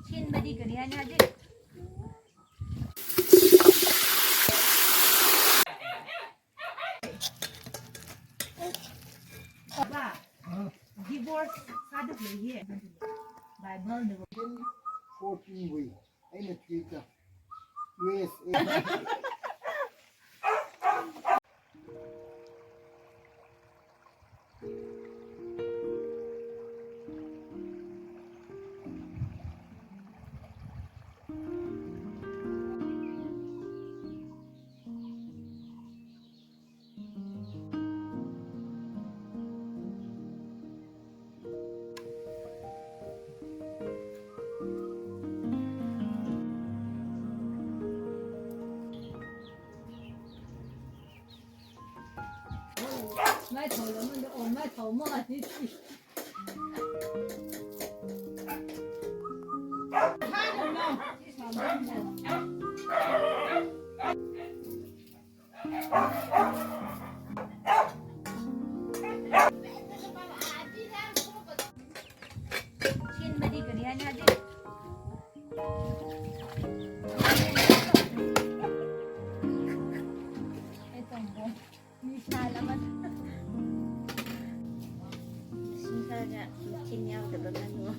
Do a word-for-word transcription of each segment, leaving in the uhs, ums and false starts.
Shinmadi kari hanya di. Ba, divorce sāda leiye. Bible na. Fourteen wui. Eina Twitter. U S A. Mai thao lo, mai thao mo, mai thao mo. Shinmadi kari hanya di. Ai, tongbo. Ni sālaman. Singkha ja, chin yao da ba nanu.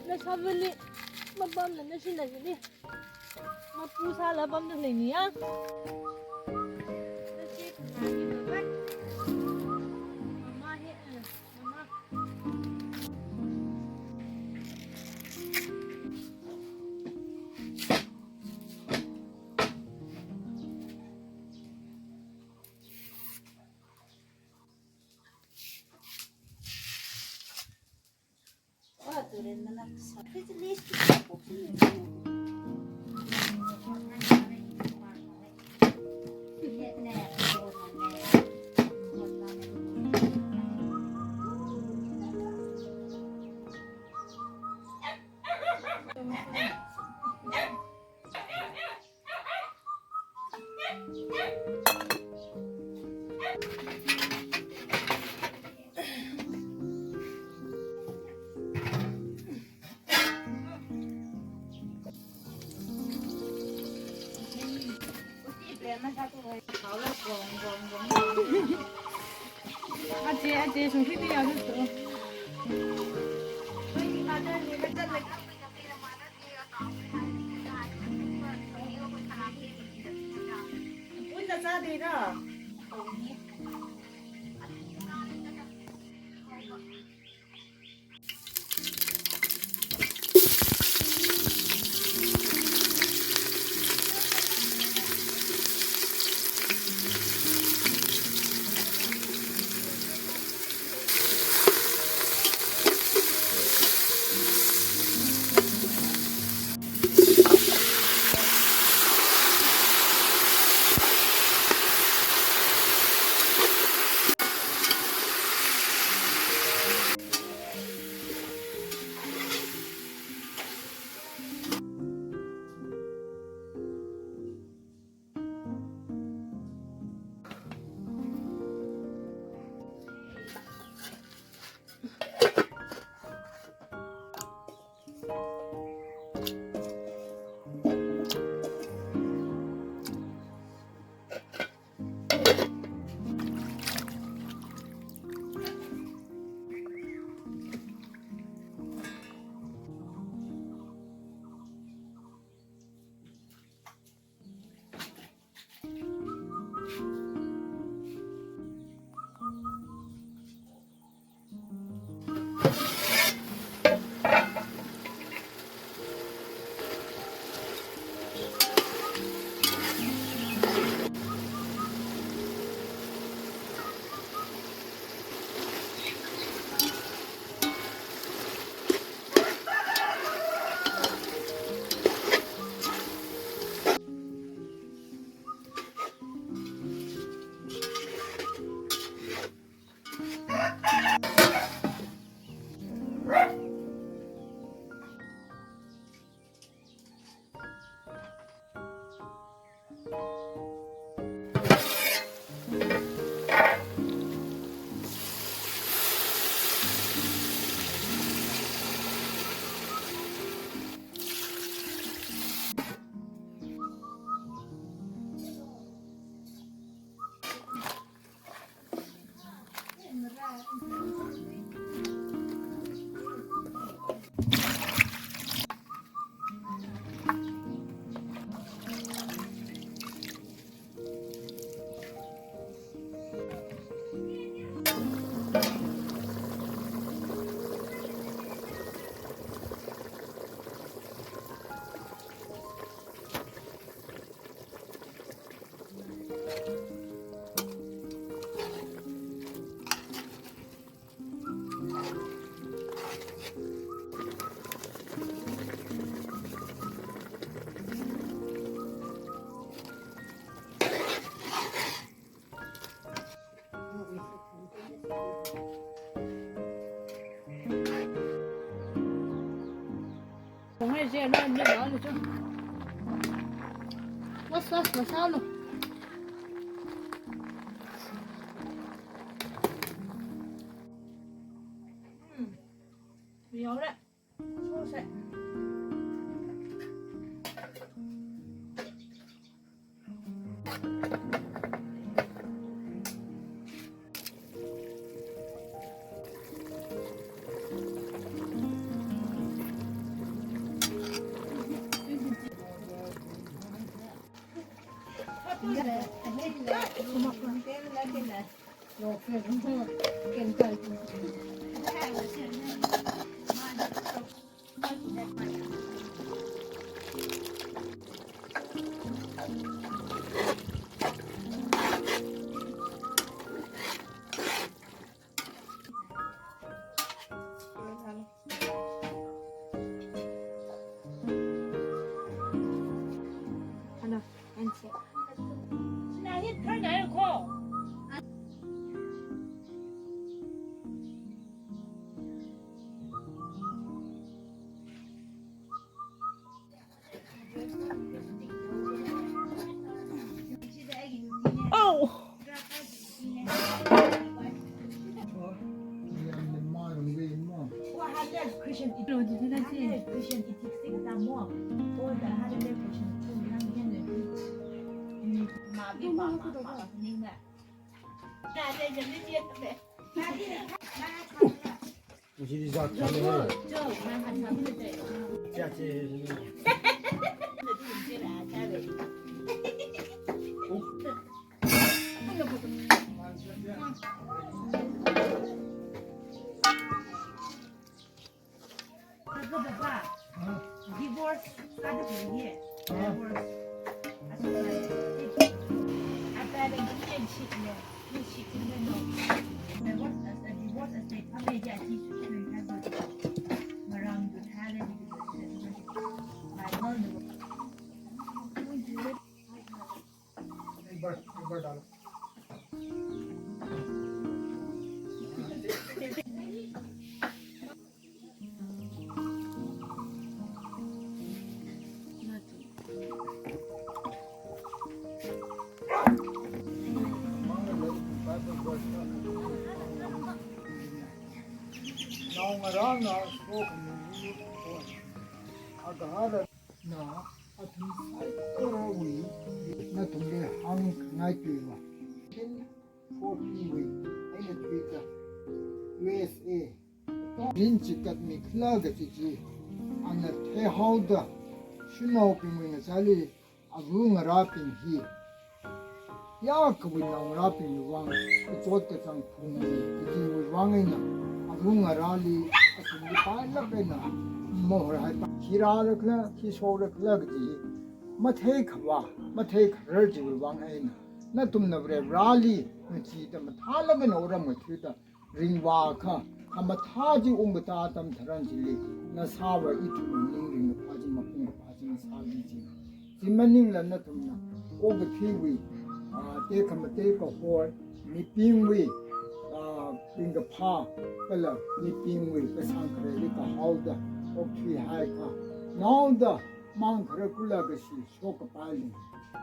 Nashavali mapamla, nashina shili. Mapu sāla pamda leiniya. Mama hi, eh, mama. Aje, aje, sungkhi tu ya tu. Ngai je lo, ne lo, ne cho. Mas, mas, mas, lo. Hmm. Yau le. Cho se. Ana, anchi. Sina hit kar na ko. Ow! Divorce, sāda khuiye. Divorce. Asal, asal, divorce, asal, pame ja, ji, marang, du, thale, Bible, एक बार, एक बार डालो। Naongarāna sokhami, agahara na athum saikorawui nathumli hāngkhangai tuiva. Nineteen forty wui eina thuida U S A rin chikatmi khala kaji chi ana theihaoda, shanaobingwui ngachāli aru ngarābing hi, ya kawui naongarābingwui vang, kachot kachāng phungmi kajiwui vang eina, aru ngarāli athumli pailāk eina mahor haipa, khi rāra khala, khi shokra khala kaji matheikhavā, matheikharar chiwui vang eina, nathumna Varivarāli ngacheeda mathālāk eina otram ngathuida ringvākha, khamathā chi ungkatā atam tharan chili, na sāva ithumwui ning ringkaphā chi, mapung kaphā chi masāki ji. Chi maningla nathumna okathuiwui, ah, tekhamatei kahor, mibingwui, ah, ringkaphā, kala mibingwui kashāng khareli kahaoda okthuihaiakha, naoda mang khara kula kashi shokkapai lei.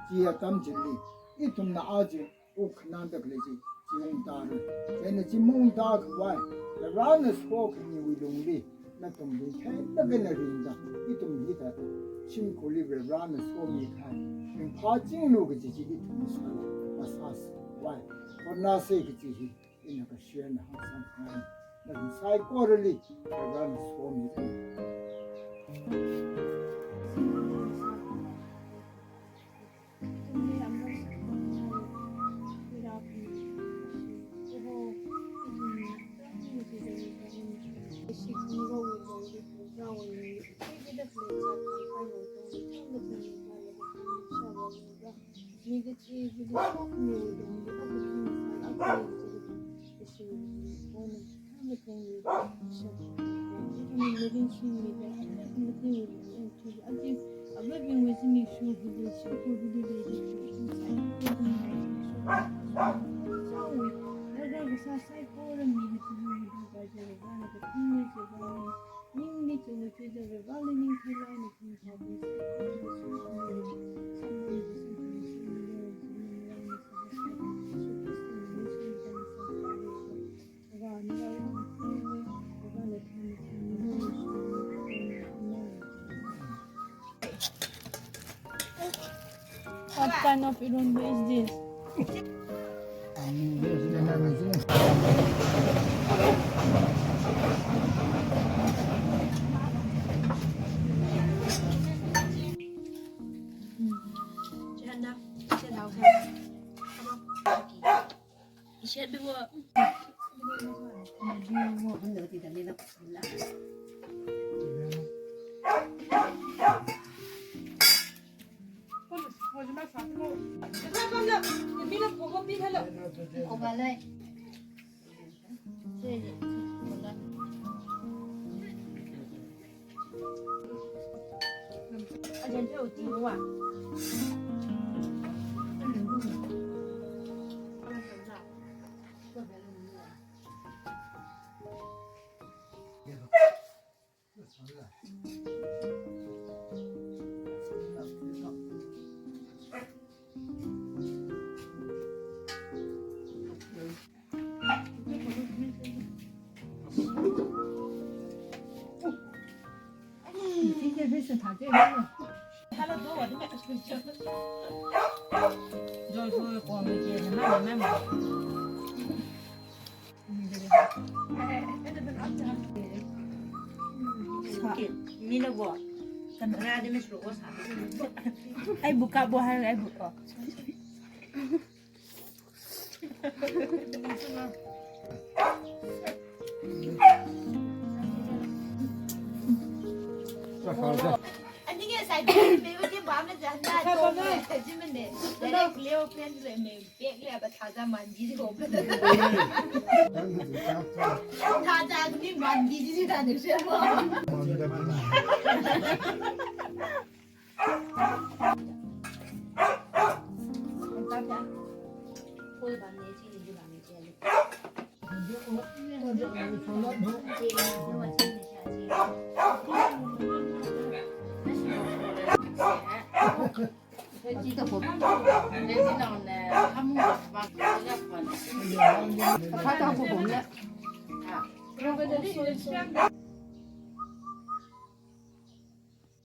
Chi atam chili, ithumna aja wuk khanangda khalei chi, chi ungtārei. Chieina chi maungtākhavai, Varivarāna sokhamiwui lungli, nathumli theinakha eina ringda, ithum hithāda shimkhurli Varivarāna somikahai ringphāchinglu kaji chi ithumna sāla, masāsāvai, hotnāsei kaji hi ina kashirna hāngsangkhangai. Nathum saikorali Varivarāna somi. kind of iromba is this? Mina bo, kan rāda mi suru ko sa. Ai buka bo hai, ai buka. Ani nge sai de me wo de ba me jan da to me ji me ne. Dai leo pen le me pek le ba thaja man ji ko. Thaja ni man ji ji da ne se ba.